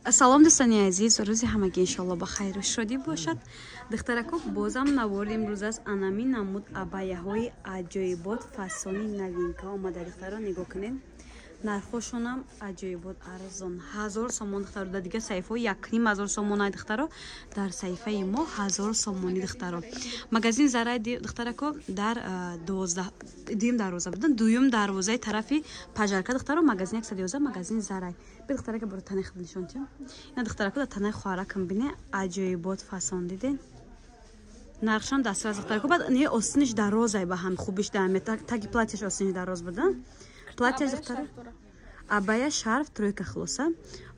Салом, дӯстони азиз, рӯзи ҳамагӣ иншоалло ба хайру шодӣ бошад. Духтарако, бозам навори имрӯз аст. Анами намуд абаяҳои аҷоибот, фасони новинка омада. Духтаро, нигоҳ кунед, нархошонам аҷоибот арзон, 1000 сомон. Духтаро, дар дигар саҳифаҳо 1500 сомонай. Духтаро, дар саҳифаи мо 1000 сомонӣ. Духтаро, магазин Зарай, духтарако, дар 12 дуюм дарвоза будан, дуюм дарвозаи тарафи Пажарка. Духтаро, магазин 111, магазин Зарай. Би, духтарака, боро танаи худ нишон тиём. Ина, духтарако, дар танаи хоҳаракам бине, аҷоибот фасон, диден, нархшам дастрас. Духтарако, баъд не, остиниш дарозай, ба ҳам хубиш даме таги платьяш остиниш дароз будан, платьяш. Духтаро, абая, шарф, тройка, хулоса,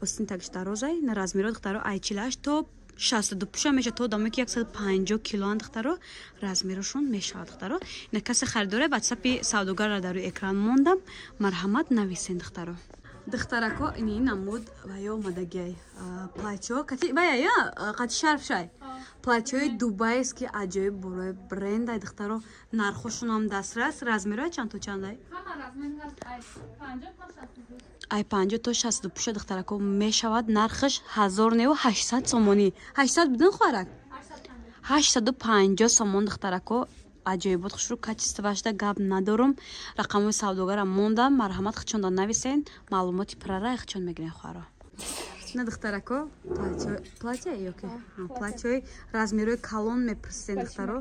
остин тагиш дарозай. На размеро, духтаро, ай 48 то 62 пуша мешавад, то одамое ки 150 килоан, духтаро, размерошон мешавад. Духтаро, ина касе харидоре, ватсапи савдогарро дар рӯи экран мондам, марҳамат, нависен. Духтаро, духтарако, ини намуд вая омадагиай, платьё вая я қати шарф шай, платьёи дубайский, аҷоиб, борои брендай. Духтаро, нархошонам дастрас. Размерои чанд то чандай? Ай 50 то 62 пуша, духтарако, мешавад. Нархаш ҳазор неву 800 сомонӣ. 800 будин, хоҳарак? 850 сомон. Духтарако, аҷоибот, хушрӯ, качествоашда гап надорум. Рақамҳои савдогарам мондам, марҳамат, хичонда нависен, маълумоти пуррара хичон мегирен, хоҳаро. На, духтарако, платья ёки платьёи размерои калон мепурсен. Духтаро,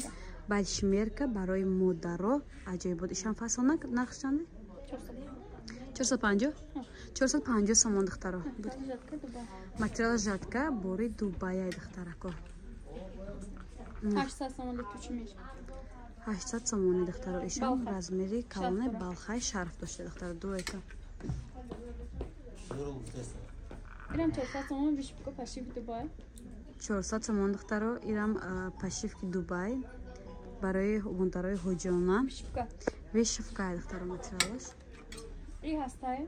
бальшмерка барои модаро, аҷоибот, ишам фасонак. Нархш чанде? 450, 450 сомон. Духтаро, материал жатка, бори Дубаяй, духтарако. 800 сомони, духтаро, ишам размери калоне, балхай, шарф дошта, духтаро, дуэка. Ирам 400 сомон, вышивка, пошив Дубай. 400 сомон, духтаро, ирам пошивки Дубай, барои модарои ҳоҷиёна. Вышивка. Вышивка, духтаро, материалаш. И ҳастай,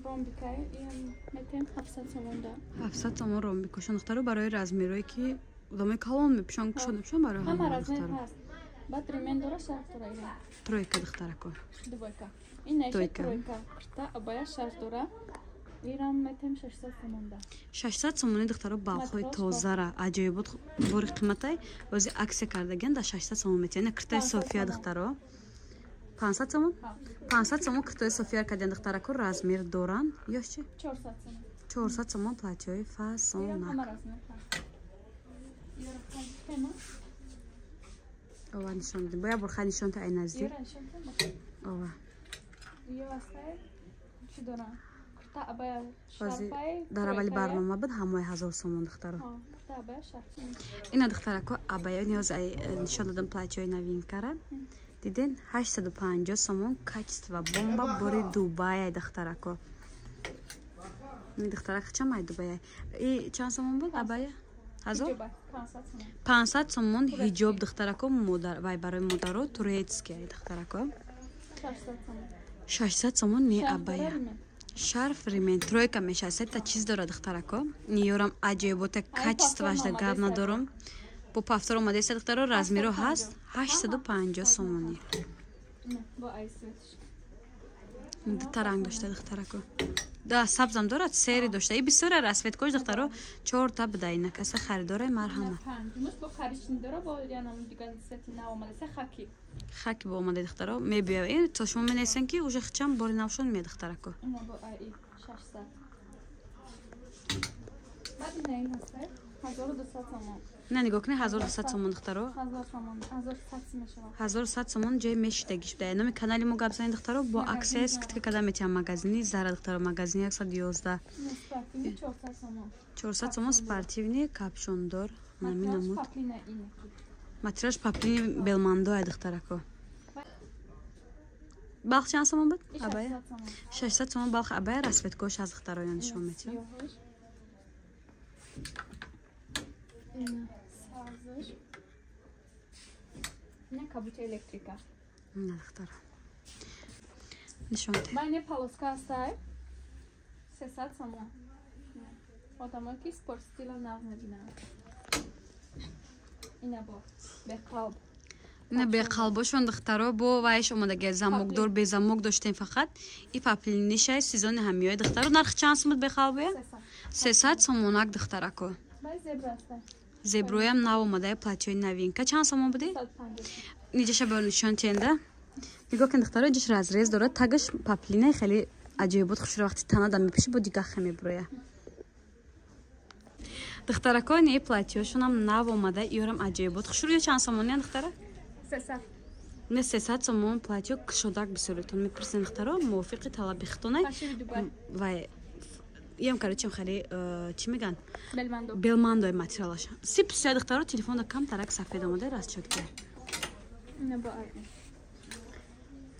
ромбикай, иам метем 700 сомон да. 700 сомон ромбикошон, духтаро, барои размерое ки одамои калон мепӯшанд, кушод мепӯшанд, барои Ҳама ҳамон, размер духтаро. ҳаст. Баъд ремень дора, шарф дора ира. Тройка, духтарако. Двойка. Ин наиша. Двойка. Тройка. Кирта, абая, шарф дора. Ирам метем 600 сомон да. 600 сомони, духтаро, балхои Матрос. тозара, аҷоибот, бори қиматай, ози аксия кардагиан, дар 600 сомон метиҳанд. Киртаи 500 София, сомон. духтаро, 500 сомон. Ҳа. 500 сомон киртои София кардиан, духтарако, размер доранд ёш чи? 400 сомон. 400 сомон платьёи Ирам фасонак. ҳама размер ҳаст. Ира тема. Ова, нишон дидем, боя бурхай нишон та, ай наздик. Ира нишон тема. Ова. Ё ҳастай, чӣ дора? Кирта, абая, Ози шарфай. дар аввали Тройкая. барнома буд, ҳамои 1000 сомон, духтаро. Ҳа, кирта, абая, шарф. Ина, духтарако, абая ниёз ай нишон додам, платьёи новинкара диден, 850 сомон, качество бомба, бори Дубая, духтарако. Ин духтарак чам ай Дубая. И чанд сомон буд абая? 1000? Ҳиҷоба 500 сомон. 500 сомон ҳиҷоб, духтарако, модар вай, барои модаро, турецкий ай, духтарако. 600 сомон. 600 сомон не. Шарф Абая. дора, ремень. Шарф, ремень, тройка мешавад, сета чиз дора, духтарако. Ниёрам аҷоибота, качествоашда повтор гап омадеста. надорум. Бо повтор омадеста, духтаро, размеро ҳаст, 850 сомонӣ. Не, бо ай цветш. Дута ранг дошта, духтарако, да, сабзам дорад, серый дошта и бисёра расцветкош, духтаро, чорта буда. Ина каса харидорай, марҳама. Панҷумаш бо коричневый дора, бо янам дигар цвети нав омадеста, хаки. Хаки бо омада, духтаро, мебиёв. Ин то шумо менависен, ки уже хичам бори навшон меяд, духтарако. Ина бо ай 600. Баъд ина ин ҳастай 1200 сомон. На, нигоҳ кунед, 1200 сомон, духтаро. 1000 сомон, 1100 мешавад. 1100 сомон, ҷои мешидагиш буда. Номи канали мо гап занед, духтаро, бо Магазин аксия Зара. скидка када метиҳам. Магазини Зара, духтаро, магазини 111. Спортивный 400 сомон. 400 сомон, спортивный, капюшондор, нами Материалш намуд. Паплина инаки. Материалш паплини, белмандо ай, духтарако. Балх чанд сомон буд И абая? 600 сомон. 600 сомон балх, абая, расцветкош аз, духтаро, ё нишон метиҳам. Сиёҳаш. Ина сабзаш. Ина кабути электрика. На, духтаро, нишон диҳ. Ба ина полоска ҳастай 300 сомон. Одамое ки спорт стила нағз мебинанд. Ина бо беқалб. Ина беқалбошон духтаро бо вайш омадаги замокдор безамок доштем фақат. И паплинишай сезони ҳамиёи духтаро. Нарх чанд сум буд беқалбоя? 300 сомонак духтарако. Зеброям нав омадаи платьёи новинка. Чанд сомон буди? Ниҷаша бо нишон тенда. Нигоҳ кун духтаро, иҷаш разрез дорад. Тагаш паплинаи хеле аҷоибот хушро вақти танада мепӯши бо дига хе мебуроя. Духтарако не платьёшонам нав омада, иёрам аҷоибот хушрӯ. Ё чанд сомониян духтара? 300. Не 300 сомон платьё кушодак бисёритон мепурсен духтаро, мувофиқи талаби хитонай. Вай иам короче хеле чӣ меган? Белмандо. Белмандои материалаш. Сипсия духтаро телефонда камтарак сафед омада расчётка.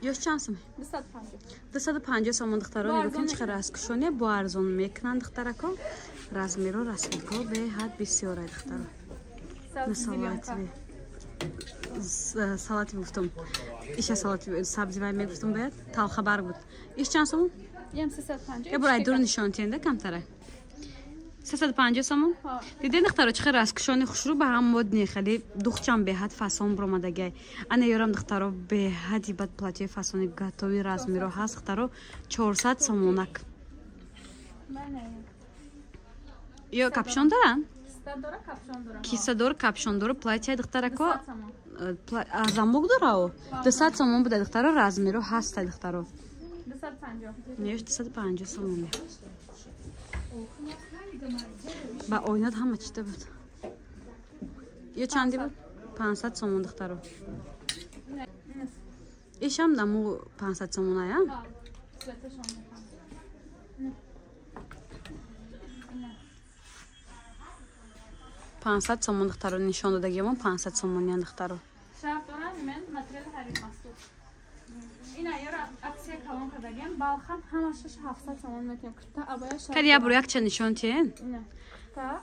Ёш чанд сом? 250. 250 сомон духтаро нигоҳ кунед чӣ хел расткушоне бо арзон мекунанд духтарако. Размеро расцветко беҳад бисёрай духтаро. Салати. Салати гуфтам. Иша салати сабзи вай мегуфтам бояд. Талхабар буд. Иш чанд сомон? Ям 350. Я бурай дур нишон тенда камтара. 350 сомон? Диден духтаро чӣ хел расткушони хушрӯ ба ҳам модни хеле духчам беҳад фасон буромадагай. Ана ёрам духтаро беҳади бад платьёи фасони готови размеро ҳаст духтаро 400 сомонак. Ё капшон доранд? Киса дор, капшон дор, платья духтарако замок дорао. 200 сомон буда духтаро размеро ҳаста духтаро. 250. Неш 250 сомон. Ба ойнат ҳама чита буд. Ё чанди буд? 500 сомон духтаро. Ишам даму 500 сомон ая? 500 сомон духтаро нишон додагиамон 500 сомониян духтаро. Шаф дорам мен материал ҳарим мастуд. Ина ёра аксия калон кардагиам балхам ҳамаша 700 сомон метем. Курта абая шаф. Кар я бур якча нишон тиен?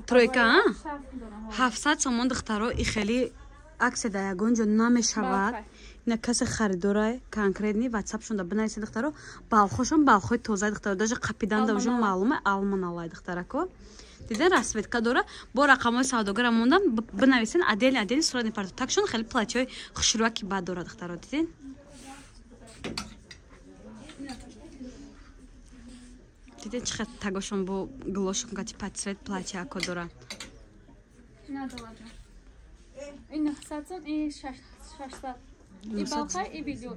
Тройка, а? 700 сомон духтаро и хеле аксия да ягон ҷо намешавад. Ина касе харидора конкретни ватсапшон да бинависед духтаро. Балхошон балхои тозаи духтаро даже қапидан да уже маълума алманалай духтарако. Диден расцветка дора бо рақамҳои савдогара мондам бинависен отдельно отдельно сурат мепартод. Такшон хеле платьёи хушрӯаки бад дора духтаро диден? Диден чӣ хел тагошон бо гулошон кати под цвет платьяко дора. Ин 900 сом, ин 600. И балхай, и видео.